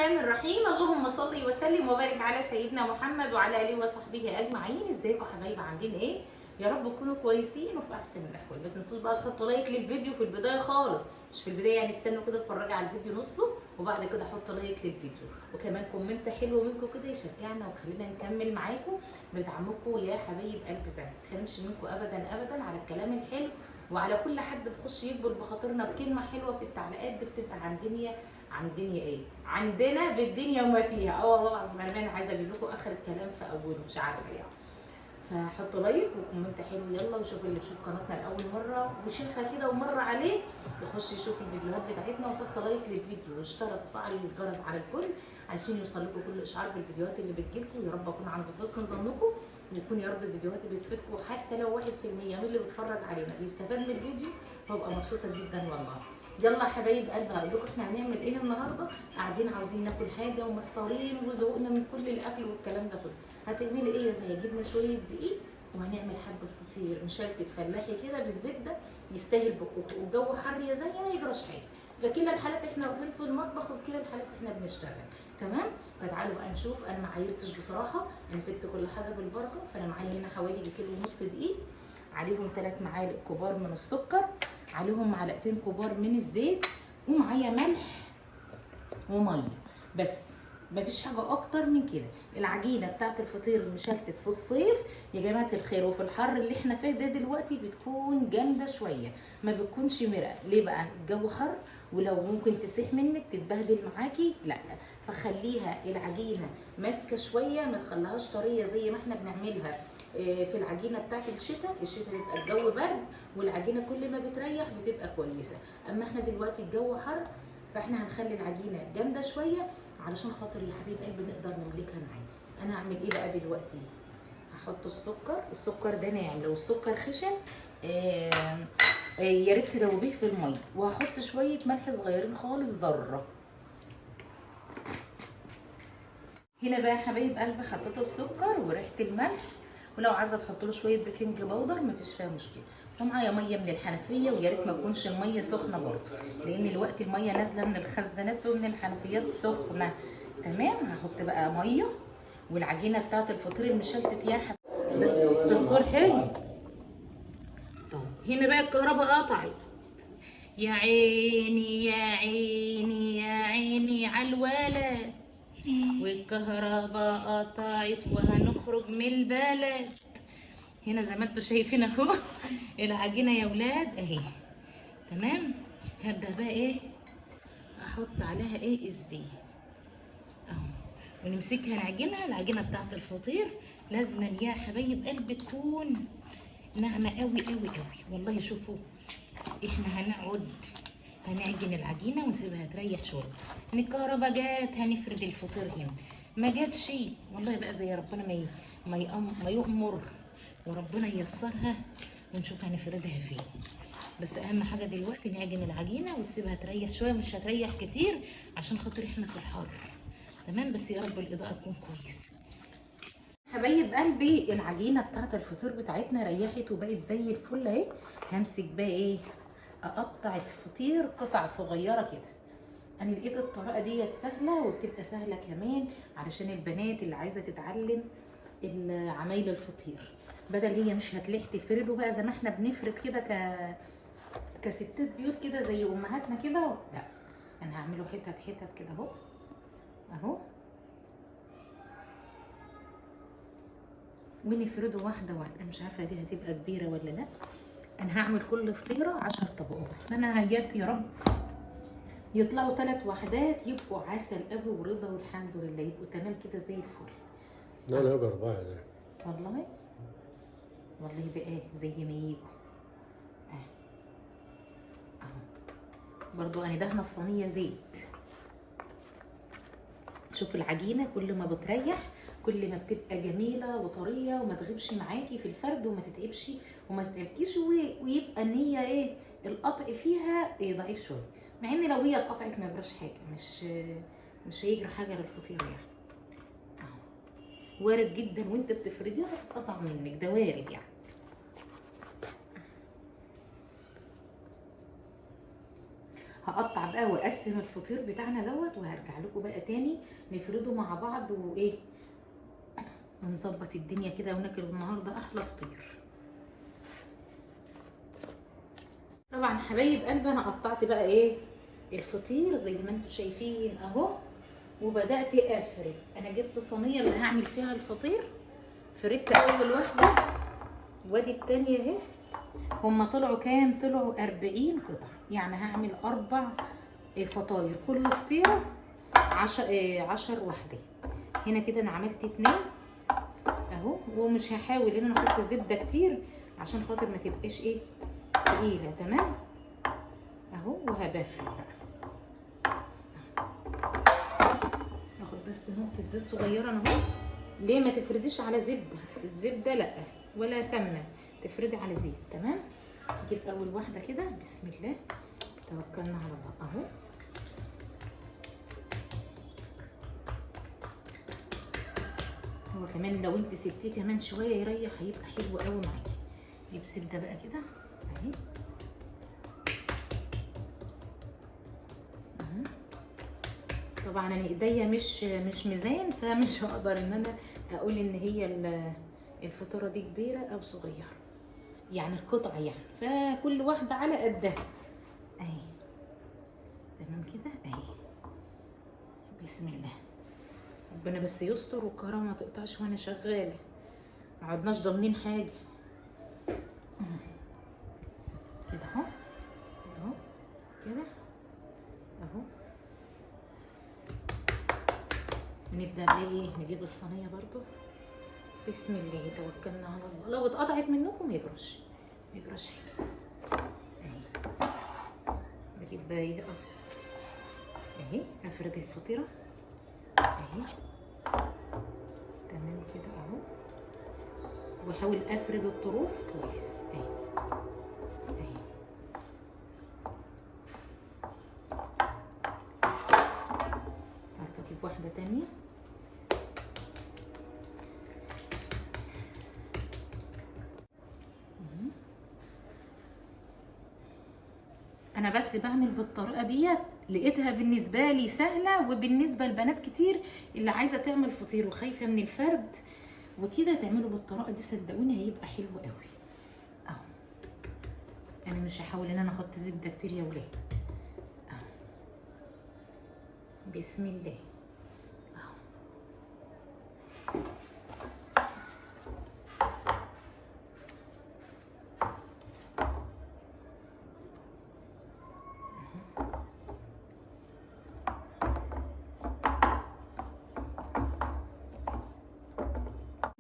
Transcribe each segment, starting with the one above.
الرحمن الرحيم. اللهم صل وسلم وبارك على سيدنا محمد وعلى اله وصحبه اجمعين. ازيكم حبايب، عاملين ايه؟ يا رب تكونوا كويسين وفي احسن الاحوال. ما تنسوش بقى تحطوا like للفيديو في البداية خالص، مش في البداية يعني، استنوا كده اتفرجوا على الفيديو نصه وبعد كده حطوا like للفيديو، وكمان comment حلو منكم كده يشجعنا ويخلينا نكمل معاكم بدعمكم يا حبايب قلب زي. ما تحرمش منكم ابدا ابدا على الكلام الحلو وعلى كل حد بيخش يكبر بخاطرنا بكلمه حلوة في التعليقات دي، بتبقى عندنا ايه؟ عندنا بالدنيا وما فيها. اه والله العظيم انا عايزه اجيب لكم اخر الكلام في اوله، مش عارفه يعني. فحطوا like و comment حلو يلا، وشوفوا اللي بيشوف قناتنا لاول مرة وشافها كده ومر عليه يخش يشوف الفيديوهات بتاعتنا وحط like للفيديو واشترك وفعل الجرس على الكل عشان يوصل لكم كل اشعار بالفيديوهات اللي بتجيلكم. يا رب اكون عند حسن ظنكم، ويكون يا رب الفيديوهات اللي بتفيدكم، حتى لو 1% من اللي بيتفرج علينا بيستفاد من الفيديو فببقى مبسوطة جدا والله. يلا حبايب قلبي هقول لكم احنا هنعمل ايه النهارده. قاعدين عاوزين ناكل حاجة ومحتارين وزهقنا من كل الاكل والكلام ده كله. هتعملي ايه يا زي؟ جبنا شوية دقيق وهنعمل حبه فطير مشلتت فلاحي كده بالزبده، يستاهل بقكم. والجو حر يا زي ما يجراش حاجة. فكلا الحالات احنا واقفين في المطبخ، وفي كلا الحالات احنا بنشتغل. تمام؟ فتعالوا بقى نشوف. انا ما عايرتش بصراحة، انا سبت كل حاجة بالبركة. فانا معايا هنا حوالي كيلو ونص دقيق، عليهم 3 معالق كبار من السكر، عليهم معلقتين كبار من الزيت، ومعايا ملح ومية بس، مفيش حاجة اكتر من كده. العجينة بتاعت الفطير المشلتت في الصيف يا جماعة الخير وفي الحر اللي احنا فيه ده دلوقتي بتكون جامدة شوية، ما بتكونش مرقه. ليه بقى؟ الجو حر ولو ممكن تسيح منك تتبهدل معاكي، لا فخليها العجينة ماسكه شوية، ما تخليهاش طرية زي ما احنا بنعملها في العجينة بتاعت الشتاء. الشتاء بيبقى الجو برد والعجينه كل ما بتريح بتبقى كويسة، اما احنا دلوقتي الجو حر فاحنا هنخلي العجينة جامدة شوية علشان خاطر يا حبيب قلبي نقدر نملكها معانا. انا هعمل ايه بقى دلوقتي؟ هحط السكر. السكر ده ناعم، لو السكر خشن يا ريت تدوبيه في المية. وهحط شوية ملح صغيرين خالص، ذره. هنا بقى يا حبايب قلبي حطيت السكر وريحه الملح، ولو عايزه تحط له شوية baking powder مفيش فيها مشكلة. ومعايا مية من الحنفية، ويا ريت ما تكونش المية سخنة برضه، لان الوقت المية نازله من الخزانات ومن الحنفيات سخنة. تمام؟ هحط بقى مية، والعجينه بتاعت الفطير المشلتت يا حبيبي تصوير حلو. طب هنا بقى الكهرباء قطعت، يا عيني يا عيني يا عيني على الولد، والكهرباء قطعت وهنخرج من البلد. هنا زي ما انتوا شايفين اهو العجينة يا ولاد اهي. تمام؟ هبدا بقى ايه؟ احط عليها ايه؟ الزيت اهو، ونمسكها نعجنها. العجينة بتاعت الفطير لازما يا حبايب قلبي تكون ناعمة قوي قوي قوي والله. شوفوا احنا هنقعد هنعجن العجينة ونسيبها تريح شوية. ان الكهرباء جات هنفرد الفطير هنا، ما جاتش والله بقى زي ربنا ما يؤمر وربنا ييسرها ونشوف هنفردها فين. بس اهم حاجة دلوقتي نعجن العجينة ونسيبها تريح شوية، مش هتريح كتير عشان خاطر احنا في الحر. تمام؟ بس يا رب الاضاءة تكون كويس. حبايب قلبي العجينة بتاعت الفطير بتاعتنا ريحت وبقت زي الفل اهي. همسك بقى ايه؟ اقطع الفطير قطع صغيرة كده. انا لقيت الطريقة ديت سهلة وبتبقى سهلة كمان علشان البنات اللي عايزه تتعلم عمايل الفطير، بدل هي مش هتلح تفرده بقى زي ما احنا بنفرد كده كستات بيوت كده زي امهاتنا كده، لا انا هعمله حتت حتت كده اهو اهو، ونفرده واحدة واحدة. انا مش عارفه دي هتبقى كبيرة ولا لا. انا هعمل كل فطيره 10 طبقات، فانا هجيب يا رب يطلعوا 3 وحدات يبقوا عسل قوي ورضا والحمد لله، يبقوا تمام كده زي الفل. لا لا يبقى 4 ده والله والله يبقى ايه زي ما يجوا اهو. برضو انا دهنه الصينية زيت. شوف العجينة كل ما بتريح كل ما بتبقى جميلة وطريه وما تغيبش معاكي في الفرد وما تتعبش وما تتعبكيش، ويبقى ان هي ايه القطع فيها إيه ضعيف شوية، مع ان لو هي اتقطعت ما يجراش حاجة، مش هيجرى حاجة للفطيره يعني. اهو وارد جدا وانت بتفرديها تتقطع منك، ده وارد يعني. هقطع بقى واقسم. هقسم الفطير بتاعنا دوت وهرجع لكم بقى تاني نفرده مع بعض وايه، ونظبط الدنيا كده وناكل النهارده احلى فطير. طبعا حبايب قلبي انا قطعت بقى ايه الفطير زي ما انتم شايفين اهو، وبدات افرد. انا جبت صينية اللي هعمل فيها الفطير، فردت اول واحدة وادي التانية اهي. هما طلعوا كام؟ طلعوا 40 قطعه، يعني هعمل 4 فطاير، كل فطيره 10 وحدات. هنا كده انا عملت 2 اهو، ومش هحاول ان انا احط زبدة كتير عشان خاطر ما تبقاش ايه تقيلة. تمام اهو، وهبفرد بقى. ناخد بس نقطة زيت صغيرة اهو. ليه ما تفرديش على زبدة؟ الزبدة لا ولا سمنه، تفردي على زيت. تمام، نجيب اول واحدة كده، بسم الله توكلنا على الله اهو. هو كمان لو انت سبتيه كمان شوية يريح هيبقى حلو قوي معاكي. نجيب زبدة بقى كده اهي. طبعا انا ايديا مش ميزان، فمش هقدر ان انا اقول ان هي الفطيره دي كبيرة او صغيرة، يعني القطعة يعني، فكل واحدة على قدها اهي. تمام كده اهي، بسم الله. ربنا بس يستر والكهرباء ما تقطعش وانا شغالة، ما عدناش ضامنين حاجة. كده اهو اهو كده اهو. نبدا بقى ايه، نجيب الصينية برضو، بسم الله توكلنا على الله. لو اتقطعت منكم ما يجراش، ما يجراش حاجة اهي. نجيب بقى ايه اهي، افرد الفطيره اهي. تمام كده اهو، واحاول افرد الطروف كويس اهي اهي. برضه اجيب واحدة تانية. انا بس بعمل بالطريقة ديت، لقيتها بالنسبة لي سهلة، وبالنسبة لبنات كتير اللي عايزه تعمل فطير وخايفة من الفرد وكده تعملوا بالطريقة دي، صدقوني هيبقى حلو قوي اهو. انا مش هحاول ان انا احط زبدة كتير يا ولاد اهو. بسم الله اهو.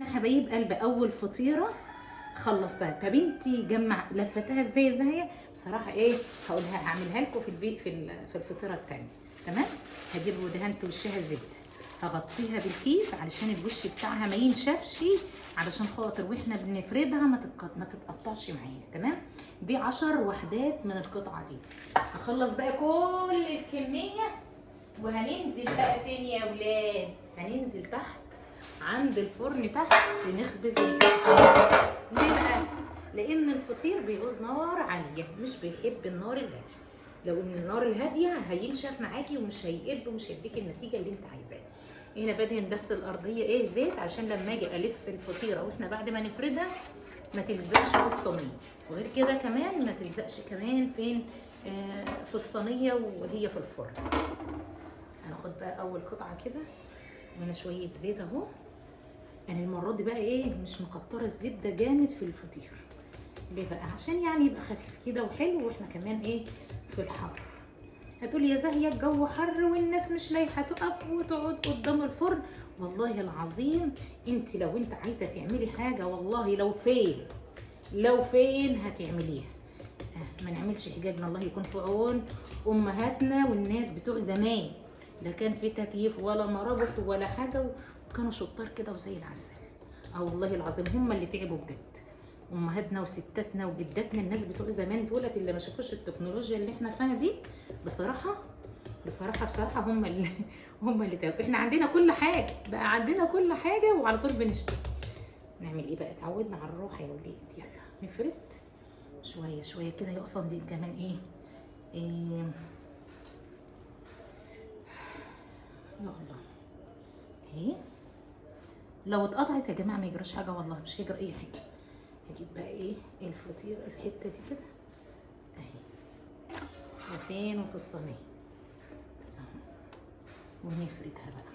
حبايب قلب، اول فطيره خلصتها. طب انتي جمع لفتها ازاي ازاي؟ بصراحة ايه هقولها، هعملها لكم في البيت في الفطيره الثانية. تمام، هجيب ودهنت وشها زبدة، هغطيها بالكيس علشان الوش بتاعها ما ينشفش، علشان خاطر واحنا بنفردها ما تتقطعش معانا. تمام، دي 10 وحدات من القطعة دي. هخلص بقى كل الكمية وهننزل بقى فين يا ولاد؟ هننزل تحت عند الفرن تحت نخبز الفطير. ليه بقى؟ لان الفطير بيعوز نار عالية، مش بيحب النار الهادية. لو ان النار الهادية هينشف معاكي ومش هيقب ومش هيديكي النتيجة اللي انت عايزاها. هنا بدهن بس الارضية ايه زيت، عشان لما اجي الف الفطيره واحنا بعد ما نفردها ما تلزقش في الصينية، وغير كده كمان ما تلزقش كمان فين في الصينية وهي في الفرن. هناخد بقى اول قطعه كده، وهنا شوية زيت اهو. انا المرة دي بقى ايه مش مكتره الزبدة جامد في الفطير. ليه بقى؟ عشان يعني يبقى خفيف كده وحلو، واحنا كمان ايه في الحر. هتقولي يا زاهيه الجو حر والناس مش لايحه تقف وتقعد قدام الفرن. والله العظيم انت لو انت عايزه تعملي حاجة، والله لو فين لو فين هتعمليها. ما نعملش حجاجنا، الله يكون في عون امهاتنا والناس بتوع زمان، لا كان في تكييف ولا مراوح ولا حاجة، وكانوا شطار كده وزي العسل. والله العظيم هم اللي تعبوا بجد، امهاتنا وستاتنا وجداتنا، الناس بتوع زمان دولت اللي ما شافوش التكنولوجيا اللي احنا فيها دي. بصراحة بصراحة بصراحة هم اللي تعبوا. احنا عندنا كل حاجة بقى، عندنا كل حاجة وعلى طول بنشتكي. نعمل ايه بقى؟ اتعودنا على الروح يا ولاد. يلا نفرد شوية شوية كده. هي اصلا دي كمان ايه، يا الله اهي. لو اتقطعت يا جماعة ما يجراش حاجة والله، مش هيجرى اي حاجة. هجيب بقى ايه الفطير الحتة دي كده اهي، وفين وفي الصينية، ونفردها بقى،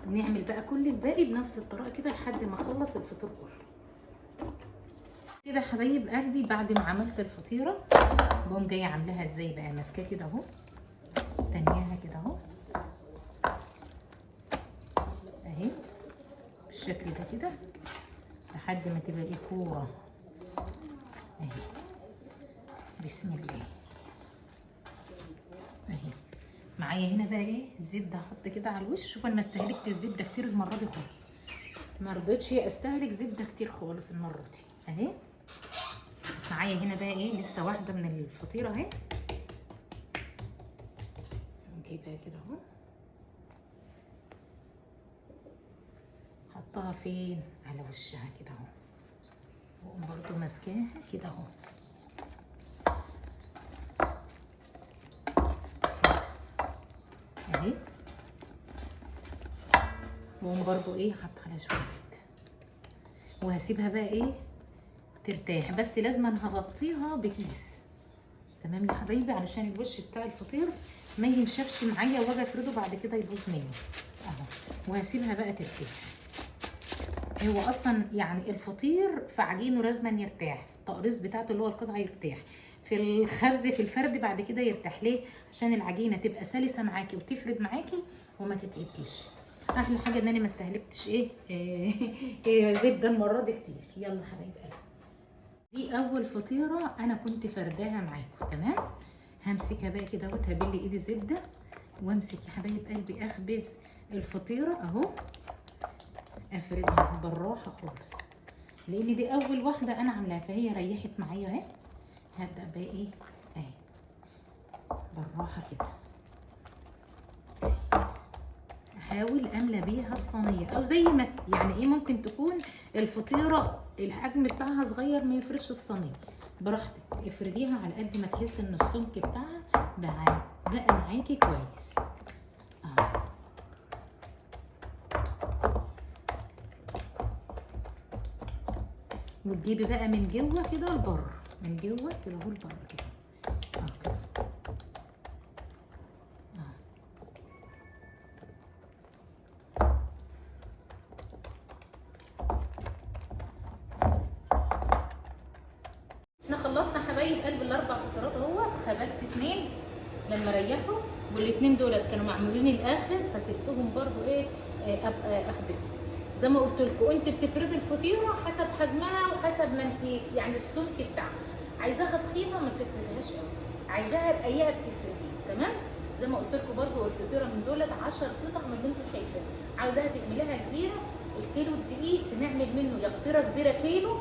ونعمل بقى كل الباقي بنفس الطريقة كده لحد ما اخلص الفطور كله كده يا حبايب قلبي. بعد ما عملت الفطيره بقوم جاية عاملاها ازاي بقى، ماسكاه كده اهو، تانياها كده اهو اهي بالشكل ده كده لحد ما تبقى ايه كورة اهي. بسم الله اهي. معايا هنا بقى ايه الزبدة، هحط كده على الوش. شوف انا ما استهلكت الزبدة كتير المرة دي خالص، ما رضيتش استهلك زبدة كتير خالص المرة دي اهي. معايا هنا بقى ايه لسه واحدة من الفطيره اهي، جايبها كده اهو، حطها فين على وشها كده اهو، واقوم برضو ماسكاها كده اهو اهي، واقوم برضو ايه حاطه عليها شوية زبدة، وهسيبها بقى ايه ترتاح. بس لازم انا هغطيها بكيس، تمام يا حبايبي، علشان الوش بتاع الفطير ما ينشفش معايا واجي افرده بعد كده يبوظ مني اهو. وهسيبها بقى ترتاح. هو اصلا يعني الفطير في عجينه لازم يرتاح، في التقريص بتاعته اللي هو القطعة يرتاح، في الخبز في الفرد بعد كده يرتاح. ليه؟ عشان العجينة تبقى سلسه معاكي وتفرد معاكي وما تتعبكيش. احلى حاجة ان انا ما استهلكتش ايه, إيه زبدة المرة دي كتير. يلا حبايب قلبي، دي اول فطيره انا كنت فرداها معاكم، تمام. همسكها بقى كده اهوت، هبل ايدي زبدة وامسك يا حبايب قلبي اخبز الفطيره اهو، افردها بالراحة خالص، لان دي اول واحدة انا عاملاها فهي ريحت معايا اهي. هبدا بقى ايه اهي بالراحة كده، احاول املى بيها الصينية، او زي ما يعني ايه ممكن تكون الفطيره الحجم بتاعها صغير ما يفردش الصينية، براحتك افرديها على قد ما تحس ان السمك بتاعها بقى معاكي كويس اهو. وتجيبي بقى من جوه كده لبره، من جوه كده اهو لبره كده اهو كده اهو. احنا خلصنا حبايب قلب الاربع فطيرات اهو، خبزت 2 لما ريحوا، والاتنين دولت كانوا معمولين الاخر فسبتهم برضو ايه ابقى اخبزهم. زي ما قلت لكم انت بتفردي الفطيره حسب حجمها وحسب ما انت يعني السمك بتاعها، عايزاها تخينة ما بتفرديهاش قوي، عايزاها رقيقه بتفرديها، تمام. زي ما قلت لكم برضو الفطيره من دولت 10 قطع من اللي انتوا شايفينها، عاوزاها تعمليها كبيرة الكيلو الدقيق بنعمل منه يا فطيره كبيرة كيلو،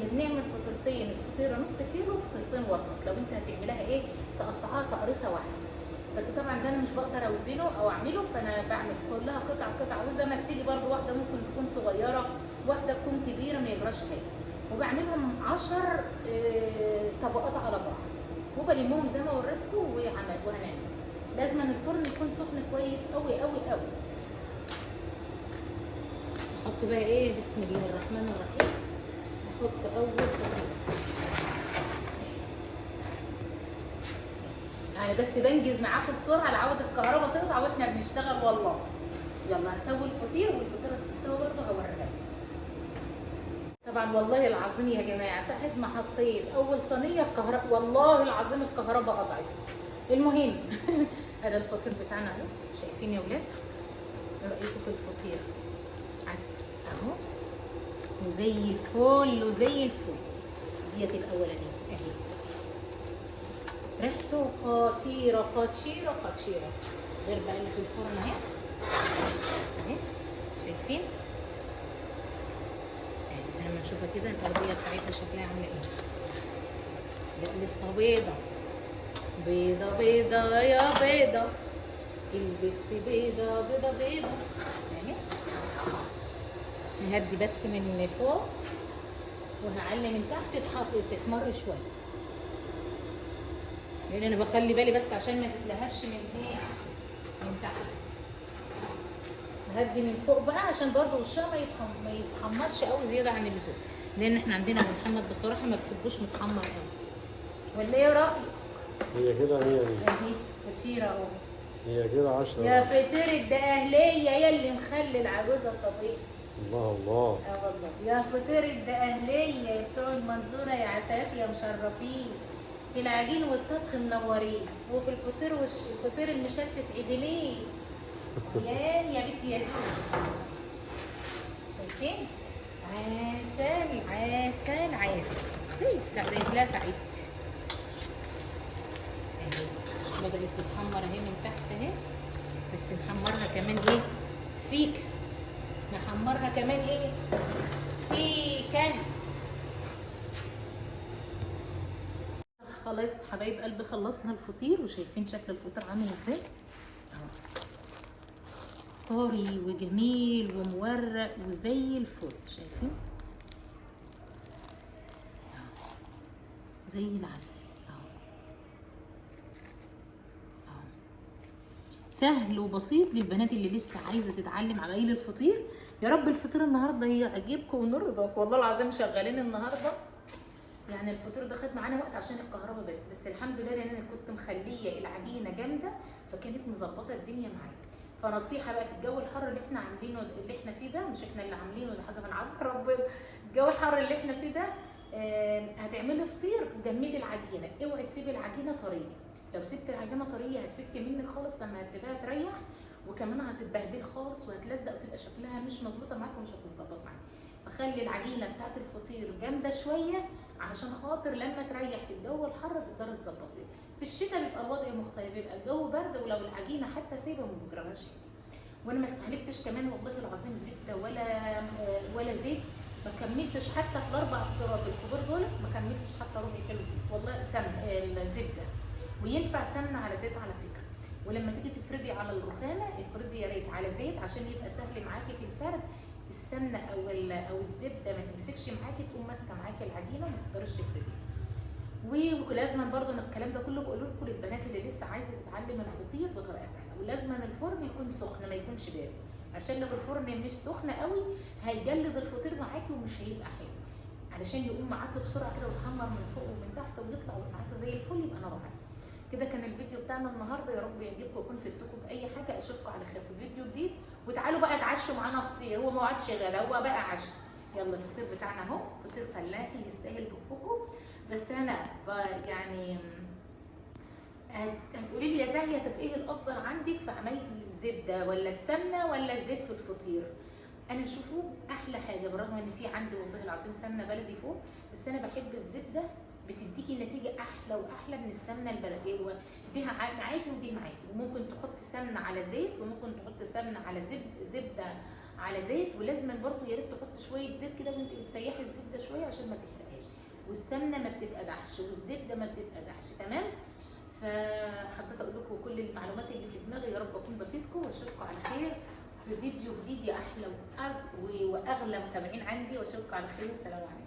يا بنعمل فطيرتين، الفطيره نص كيلو وفطيرتين وسط. لو انت هتعمليها ايه تقطعها تقريصه واحدة، بس طبعا ده انا مش بقدر اوزنه او اعمله، فانا بعمل كلها قطع قطع، وزي ما بتيجي برده واحدة ممكن تكون صغيرة واحدة تكون كبيرة ما يجراش حاجة. وبعملهم 10 طبقات على بعض، وبلمهم زي ما وريتكم وهنعمل. لازم الفرن يكون سخن كويس قوي قوي قوي. احط بقى ايه بسم الله الرحمن الرحيم، احط اول فطيره. انا بس بنجز معاكم بسرعة لعود الكهرباء تقطع واحنا بنشتغل والله. يلا هسوي الفطير والفطيره تستوي برضه هوريها لكم. طبعا والله العظيم يا جماعة ساعة ما حطيت اول صينية الكهرباء والله العظيم الكهرباء قطعت. المهم هذا الفطير بتاعنا اهو، شايفين يا ولاد؟ ايه رايكم في الفطير؟ عسل اهو وزي الفل وزي الفل. ديت الاولانية اهي، ريحته خطيرة خطيرة خطيرة، غير بقى اللي في الفرن اهي اهي، شايفين؟ استنى ما نشوفها كده الارضية بتاعتها شكلها عامله ايه. لا لسه بيضة بيضة بيضة يا بيضة، البت بيضة بيضة بيضة اهي. نهدي بس من فوق وهعلي من تحت تحمر شوية. لان انا بخلي بالي بس عشان ما تتلهبش من ايه، من تحت. هدي من فوق بقى عشان برضو وشها ما يتحمرش قوي زيادة عن اللزوم، لان احنا عندنا ابو محمد بصراحة ما بيحبوش متحمر قوي. ولا ايه رايك؟ هي كده هي دي. اهي فطيره اهو. هي كده 10. يا فطيره ده اهليه يا اللي مخلي العجوزة صبية. الله الله. اه والله يا فطيره ده اهليه يا بتوع المنصورة يا عساف يا مشرفين، في العجين والطبخ منورين، وفي الفطير الفطير المشلتت عدلين. يا بنتي يا زوز. شايفين؟ عسل عسل عسل. لا سعيد اهي بدأت تتحمر اهي من تحت اهي، بس نحمرها كمان ايه سيكه، نحمرها كمان ايه سيكه. خلاص حبايب قلبي خلصنا الفطير، وشايفين شكل الفطير عامل ازاي اهو، طري وجميل ومورق وزي الفل. شايفين زي العسل اهو اهو. سهل وبسيط للبنات اللي لسه عايزه تتعلم عمايل الفطير. يا رب الفطير النهارده يعجبكم ونرضاكم، والله العظيم شغالين النهارده. يعني الفطير ده خد معانا وقت عشان الكهرباء بس الحمد لله لان انا كنت مخليه العجينة جامدة فكانت مظبطه الدنيا معايا. فنصيحه بقى في الجو الحر اللي احنا عاملينه اللي احنا فيه ده، مش احنا اللي عاملينه ده، حاجة من عند ربنا. الجو الحر اللي احنا فيه ده هتعملي فطير جمدي العجينة، اوعي تسيبي العجينة طرية. لو سبت العجينة طرية هتفك منك خالص لما هتسيبيها تريح، وكمان هتتبهدل خالص وهتلزق وتبقى شكلها مش مظبوطة معاك ومش هتتظبط معاك. فخلي العجينة بتاعت الفطير جامدة شوية علشان خاطر لما تريح في الجو الحر تقدري تظبطيها. في الشتاء بيبقى الوضع مختلف، بيبقى الجو برد، ولو العجينة حتى سايبه ما بيجرالهاش حاجة. وانا ما استهلكتش كمان والله العظيم زبدة ولا زيت، ما كملتش حتى في الاربع فطيرات الكبار دول ما كملتش حتى ربع كيلو زيت والله، سمن الزبدة. وينفع سمنه على زيت على فكرة. ولما تيجي تفردي على الرخامه افردي يا ريت على زيت عشان يبقى سهل معاكي في الفرد. السمنة او الزبدة ما تمسكش معاكي، تقوم ماسكه معاكي العجينة وما تقدريش تفرديها. ولازما برضو انا الكلام ده كله بقوله لكم للبنات اللي لسه عايزه تتعلم الفطير بطريقة سهلة. ولازما الفرن يكون سخن ما يكونش بارد، عشان لو الفرن مش سخن قوي هيجلد الفطير معاكي ومش هيبقى حلو. علشان يقوم معاكي بسرعة كده ويتحمر من فوق ومن تحت ويطلع معاكي زي الفل، يبقى نار عالية. كده كان الفيديو بتاعنا النهارده، يا رب يعجبكم ويكون فدتكم باي حاجة. اشوفكم على خير في فيديو جديد، وتعالوا بقى اتعشوا معانا فطير، هو ما وعدش غدا هو بقى عشاء. يلا الفطير بتاعنا اهو، فطير فلاحي يستاهل بقكم. بس انا يعني هتقولي لي يا زاهيه طب ايه الافضل عندك في عمايل الزبدة ولا السمنة ولا الزيت في الفطير؟ انا اشوفه احلى حاجة، بالرغم ان في عندي والله العظيم سمنه بلدي فوق، بس انا بحب الزبدة، بتديكي نتيجة احلى واحلى من السمنة البلدي. دي معاكي ودي معاكي، وممكن تحط سمنه على زيت، وممكن تحط سمنه على زبدة على زيت. ولازم برضو يا ريت تحط شوية زيت كده وانت بتسيحي الزبدة شوية عشان ما تحرقهاش، والسمنه ما بتتقدحش والزبده ما بتتقدحش. تمام؟ فحبيت اقول لكم كل المعلومات اللي في دماغي، يا رب اكون بفيدكم، واشوفكم على خير في فيديو جديد يا احلى واغلى متابعين عندي، واشوفكم على خير والسلام عليكم.